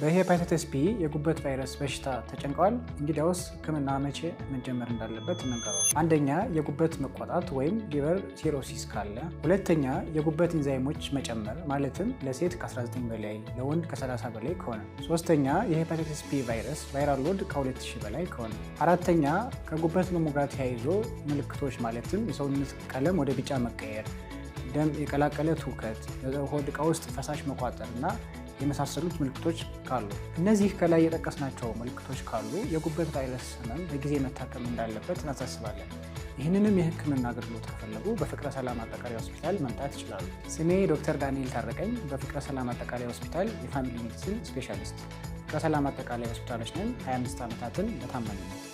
በሄፓታይተስ ቢ የጉበት ቫይረስ በሽታ ተጨንቀዋል? እንግዲያውስ ሕክምና መቼ መጀመር እንዳለበት እንንገረው። አንደኛ፣ የጉበት መቆጣት ወይም liver cirrhosis ካለ፣ ሁለተኛ፣ የጉበት ኢንዛይሞች መጨመር ማለትም ለሴት ከ19 በላይ ለወንድ ከ30 በላይ ከሆነ፣ ሶስተኛ፣ የሄፓታይተስ ቢ ቫይረስ viral load ከ2000 በላይ ከሆነ፣ አራተኛ፣ ከጉበት ህመሙ ጋር ተያይዞ ምልክቶች ማለትም የሰውነት ቀለም ወደ ቢጫ መቀየር፣ ደም የቀላቀለ ትውከት፣ በሆድ ዕቃ ውስጥ ፈሳሽ መቋጠር እና የመሳሰሉት ምልክቶች ካሉ። እነዚህ ከላይ የጠቀስናቸው ምልክቶች ካሉ የጉበት ቫይረስ ህመም በጊዜ መታከም እንዳለበት እናሳስባለን። ይህንንም የህክምና አገልግሎት ከፈለጉ በፍቅረ ሰላም አጠቃላይ ሆስፒታል መምጣት ይችላሉ። ስሜ ዶክተር ዳንኤል ታረቀኝ፣ በፍቅረ ሰላም አጠቃላይ ሆስፒታል የ family medicine specialist። ፍቅረ ሰላም አጠቃላይ ሆስፒታሎች ነን፣ 25 ዓመታትን በታማኝነት።